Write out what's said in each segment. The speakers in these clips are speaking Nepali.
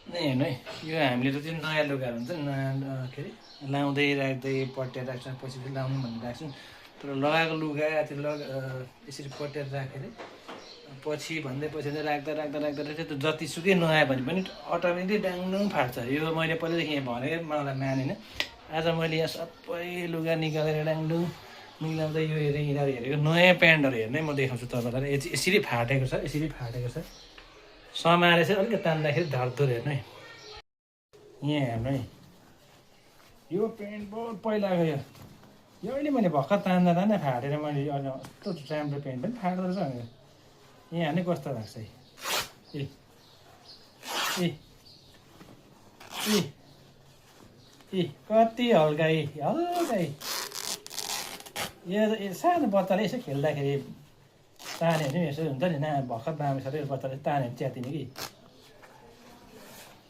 हेर्नु है यो हामीले त त्यो नयाँ लुगाहरू हुन्छ नि नयाँ के अरे लाउँदै राख्दै पट्याएर राख्छौँ पछि फेरि लाउनु भनेर राख्छौँ तर लगाएको लुगा त्यो यसरी पट्याएर राखेर पछि भन्दै पछि राख्दा राख्दा राख्दा राख्दा त्यो जतिसुकै नआयो भने पनि अटोमेटिकली डाङडुङ फाट्छ यो मैले पहिल्यैदेखि यहाँ भनेको मलाई मानेन आज मैले यहाँ सबै लुगा निकालेर डाङडुङ मिलाउँदै यो हेरेँ यिनीहरू हेरेको नयाँ प्यान्टहरू हेर्नै म देखाउँछु तपाईँलाई यसरी फाटेको छ यसरी फाटेको छ समाएर चाहिँ अलिकति तान्दाखेरि धर्दो हेर्नु है यहाँ हेर्नु है यो प्यान्ट बहुत पहिलाको यो अहिले मैले भर्खर तान्दा तान्दा फाटेर मैले अहिले कस्तो राम्रो प्यान्ट पनि फाट्दो रहेछ भनेर यहाँ नै कस्तो लाग्छ है ए ए ए ए कति हल्का हल्का यो सानो बच्चाले यसो खेल्दाखेरि तान्यो भने यसो हुन्छ नि भर्खर बाँमे सबै बच्चाले तान्यो भने च्यातिने कि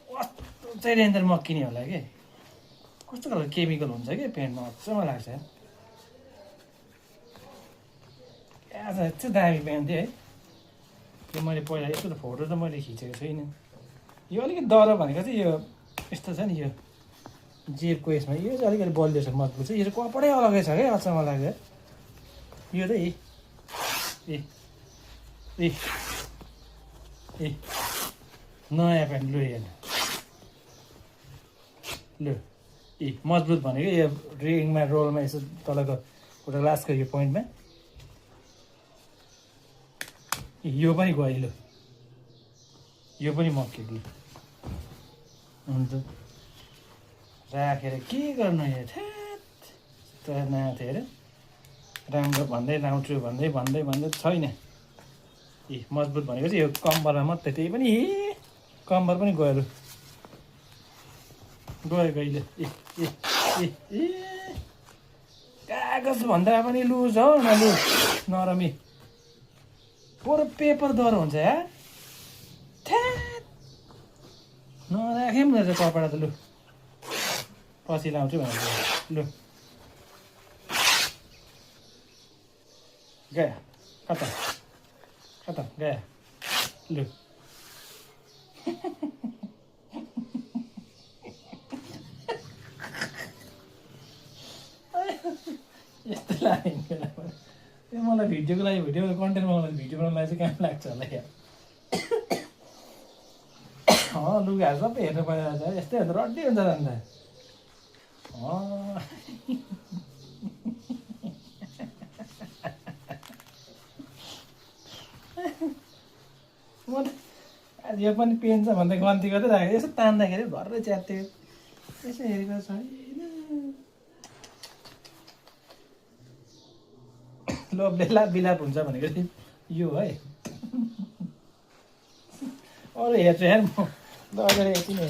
कस्तो चाहिँ रेन्जर मक्किने होला कि कस्तो खालको केमिकल हुन्छ कि पेन्टमा अचम्म लाग्छ यस्तो दामी पेन्ट थियो है त्यो मैले पहिला यस्तो त फोटो त मैले खिचेको छुइनँ यो अलिकति डर भनेको चाहिँ यो यस्तो छ नि यो जेबको यसमा यो चाहिँ अलिकति बलियो छ मजबुत छ यो चाहिँ कपडै अलगै छ क्या अचम्म लाग्यो यो चाहिँ ए ए ए नयाँ प्यान्ट लु हेर्नु लु ए मजबुत भनेको यो रिङमा रोलमा यसो तलको एउटा लास्टको यो पोइन्टमा यो पनि गयो लु यो पनि मक्कियो अन्त राखेर के गर्नु यो त नाथे हेर राम्रो भन्दै लाउँछु भन्दै भन्दै भन्दै छैन ए मजबुत भनेको चाहिँ यो कम्बरमा मात्रै त्यही पनि कम्बर पनि गयो लु गयो गइले ए ए ए ए कागज भन्दा पनि लुज हो न लु नरमी पुरो पेपर दर हुन्छ यार नराखे पनि रहेछ कपडा त लु पछि लाउँछु भनेर लु गयो खतम खतम गयो लु यस्तो लाग्यो मलाई भिडियोको लागि भिडियो कन्टेन्ट बनाउनु भिडियो बनाउनुलाई चाहिँ काम लाग्छ होला यहाँ लुगाहरू सबै हेर्नु पर्यो यस्तै हेर्दा रड्डी हुन्छ अन्त म त आज यो पनि पेन छ भन्दा गन्ती गर्दै राखेको यसो तान्दाखेरि घरै च्यात्यो यसो हेरेको छैन लोभ बेला बिलाप हुन्छ भनेको चाहिँ यो है अरू हेर्छु हेर म लगेर यति नै